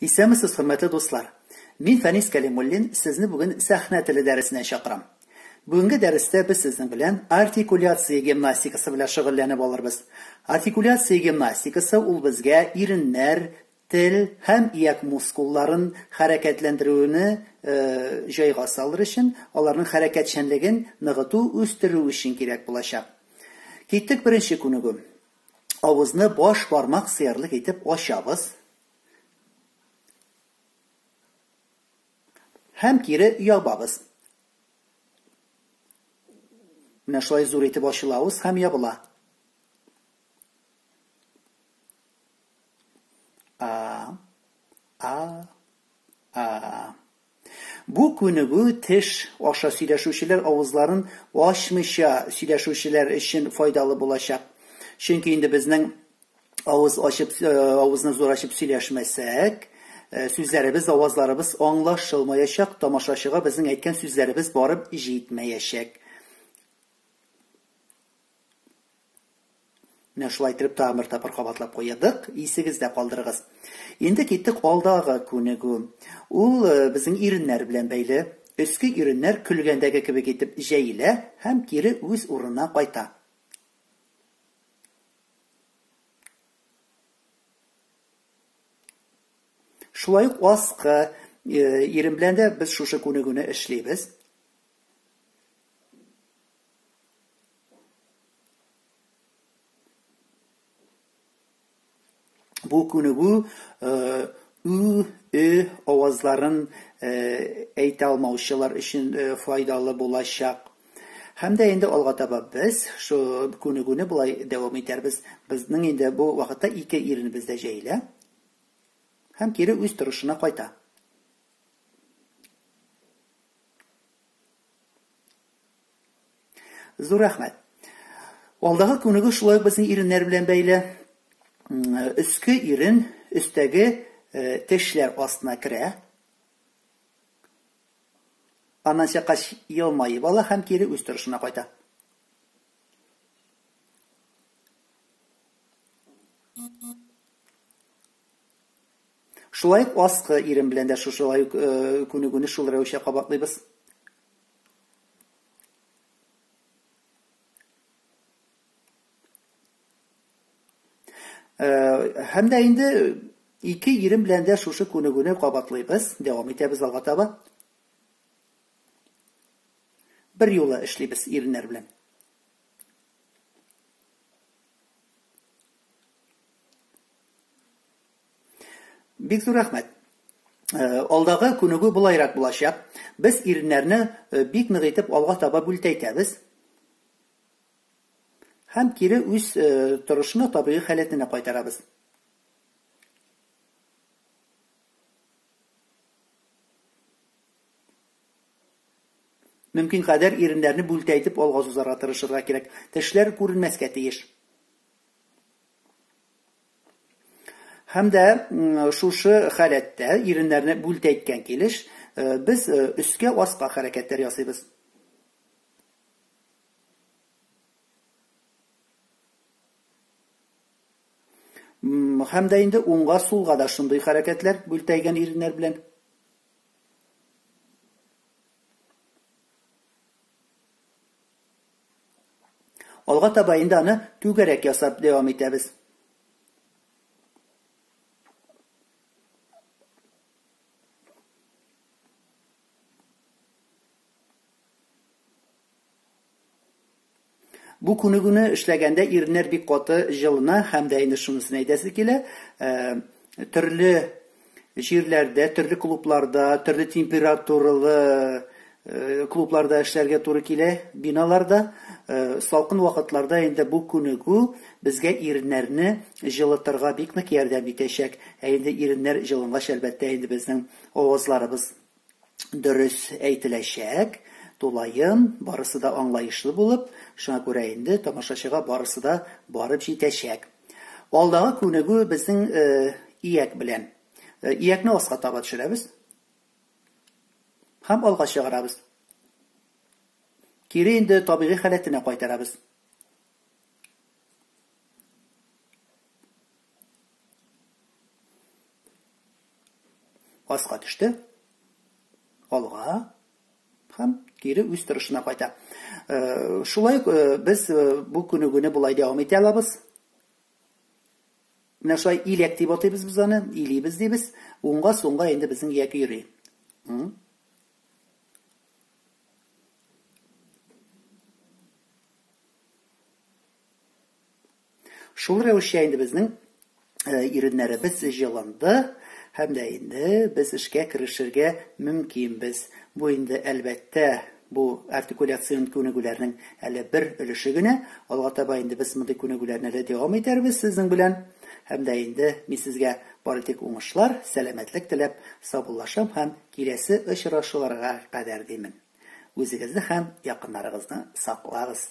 Исәнмесез, хөрмәтле дуслар! Мин Фәнис Кәлимуллин, сезне бүген сәхнә теле дәресенә чакырам. Бүгенге дәрестә без сезнең белән артикуляция гимнастикасы белән шөгыльләнеп алырбыз. Артикуляция гимнастикасы ул безгә иреннәр, тел һәм ияк мускулларын хәрәкәтләндерүне җайга салыр өчен, аларның хәрәкәтчәнлеген ныгыту, үстерү өчен кирәк булачак. Киттек беренче күнегү. Авызны баш бармак сыярлык итеп ачабыз. Һәм кире ябабыз. Менә шулай зур итеп ачыла авыз һәм ябыла. А, а, а. Бу күнегү теш аша сөйләшүчеләр авызларын ачмыйча сөйләшүчеләр өчен файдалы булачак. Чөнки инде безнең авыз ачып, авызны зур ачып сөйләшмәсәк, сүзләребез, авазларыбыз аңлашылмаячак, тамашачыга безнең әйткән сүзләребез барып җитмәячәк. Менә шулай итеп тагын бер тапкыр кабатлап куйдык, исегездә калдырыгыз. Инде киттек алдагы күнегү. Ул безнең иреннәр белән бәйле. Өске иреннәр көлгәндәге кебек итеп җәелә һәм кире үз урынына кайта. Шулай ук аскы ирен белән дә без шушы күнегүне эшлибез. Бу күнегү ү, ö авазларын әйтә алмаучылар өчен файдалы булачак. Һәм дә инде алга таба без шу күнегүне болай дәвам итәрбез. Безнең инде бу вакытта ике иренебез дә җәелә һәм кире үз торышына кайта. Зур рәхмәт. Алдагы күнегү шулай ук безнең иреннәр белән бәйле. Өске ирен өстәге тешләр астына керә. Аннан чыккач елмаеп ала һәм кире үз торышына кайта. Шулай ук аскы ирен белән дә шушылай ук күнегүне шул рәвешчә кабатлыйбыз. Һәм дә инде ике ирен белән дә шушы күнегүне кабатлыйбыз, дәвам итәбез алга таба. Бер юлы эшлибез иреннәр белән. Бик зур рәхмәт. Алдагы күнегү болайрак булачак. Без иреннәрне бик нык итеп алга таба бүлтәйтәбез. Һәм кире үз торышына, табигый халәтенә кайтарабыз. Мөмкин кадәр иреннәрне бүлтәйтеп алга сузарга тырышырга кирәк. Тешләр күренмәскә тиеш. Һәм дә шушы халәттә иреннәрне бүлтәйткән килеш без өскә аска хәрәкәтләр ясыйбыз. Һәм дә инде уңга сулга да шундый хәрәкәтләр бүлтәйгән иреннәр белән. Алга таба инде аны түгәрәк ясап дәвам итәбез. Бу күнегүне эшләгәндә иреннәр бик каты җылына һәм дә инде шунысын әйтәсе килә, төрле җирләрдә, төрле клубларда, төрле температуралы клубларда эшләргә туры килә, биналарда. Салкын вакытларда инде бу күнегү безгә иреннәрне җылытырга бик нык ярдәм итәчәк. Ә инде иреннәр җылынгач, әлбәттә, инде безнең авазларыбыз дөрес әйтеләчәк, тулаем, барысы да аңлаешлы булып, шуңа күрә инде тамашачыга барысы да барып җитәчәк. Алдагы күнегү безнең ияк белән. Иякне аска таба төшерәбез һәм алга чыгарабыз. Кире инде табигый халәтенә кайтарабыз. Аска төште. Алга һәм кире үз торышына кайта. Шулай ук без бу күнегүне болай дәвам итә алабыз. Менә шулай иләк дип атыйбыз без аны, илибез дибез. Уңга, сулга инде безнең ияк йөри. Шул рәвешчә инде безнең иреннәребез җылынды һәм дә инде без эшкә керешергә мөмкинбез. Бу инде, әлбәттә, бу артикуляцион күнегүләрнең әле бер өлеше генә. Алга таба инде без мондый күнегүләрне әле дәвам итәрбез сезнең белән. Һәм дә инде мин сезгә бары тик уңышлар, сәламәтлек теләп саубуллашам һәм киләсе очрашуларга кадәр димен. Үзегезне һәм якыннарыгызны саклагыз.